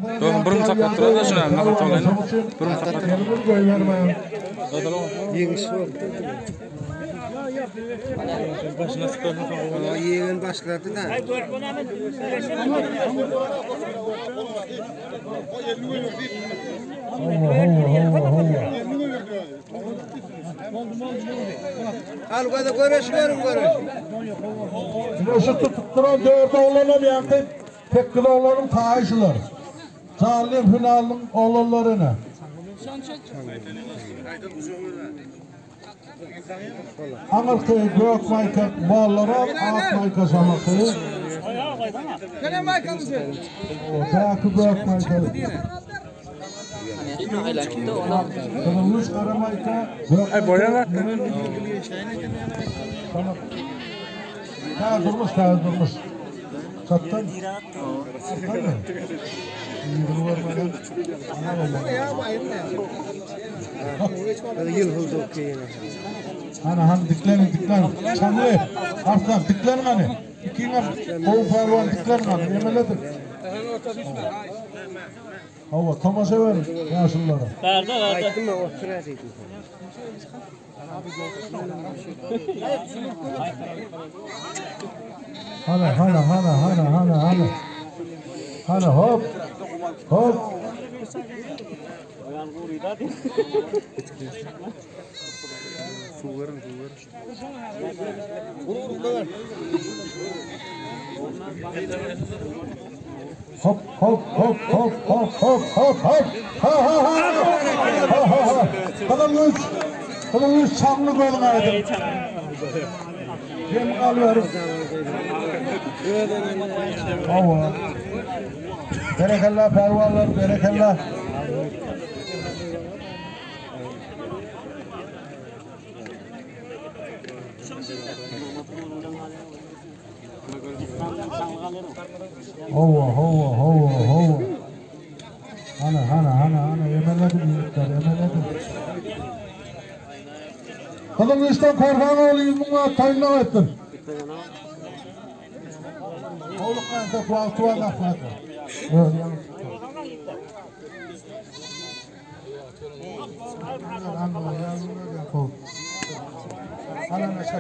Dostum bir gün saklap durar da şuna nahar towlaýyn. Bir gün saklap durar. Ýeňiş boldy. Başyna sıkarsa soň Ýegen başlady da. Al göze göreş görün göreş. Şu tutup duran dört oğlanam ýaňky tekkiz oğlanın taýy şular. Janly hünarlyň oğlanlaryna. Aňyrky gök maýka bollara ak maýka şamaky. Bäki gök maýka. Kırılmış kara maýka. Gök Ay boya bak. Tamam. Täze durmuş, täze durmuş. Çatdan. Çatdan mı? Ýygyny görmeden. Ýyl huldu keýene. Ana han diklenin diklenin. Çamlı. Arslan diklenin hani. İkiňe gowy pälwan diklenin hani. Emeledir. Hawa tomaşa verin ýaşullara. Aýtdym men otur diýdim. Hana hana hana hana hana hana. Hana hop. Hop. Hop hop hop hop hop hop hop hop. Ha ha ha. Ha ha ha. Kılıç. Kılıç çamlı gözün aydın. Dem alıyorum. Hawa. Berekella pervallar, berekella. Hawa, hawa, hawa, hawa. Hana, hana, hana, hana. Emeledim yiğitler, emeledim. Kılıçtan korkan oğlu yüzümü tayinlap ettim. Oğluktan da kualtıva da fazla. Evet, yalnız.